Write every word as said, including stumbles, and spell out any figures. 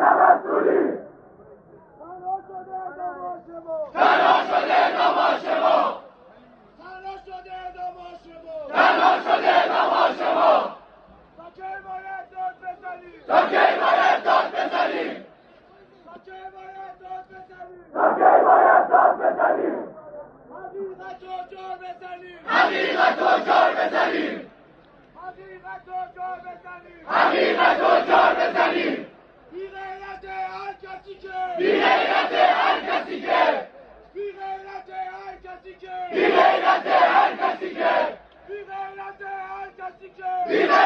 تنها شده داماش ما. تنها شده داماش ما. تنها شده داماش ما. تنها شده داماش ما. تا کی باید داد بزنیم؟ تا کی باید داد بزنیم؟ تا کی باید داد بزنیم؟ تا کی باید داد بزنیم؟ حقیقت رو جار بزنیم. حقیقت رو جار بزنیم. حقیقت رو جار بزنیم. حقیقت رو جار بزنیم. بی‌غیرت هر کسی که، بی‌غیرت هر کسی که، بی‌غیرت هر کسی که، بی‌غیرت هر کسی که، بی‌غیرت هر کسی که، بی‌غیرت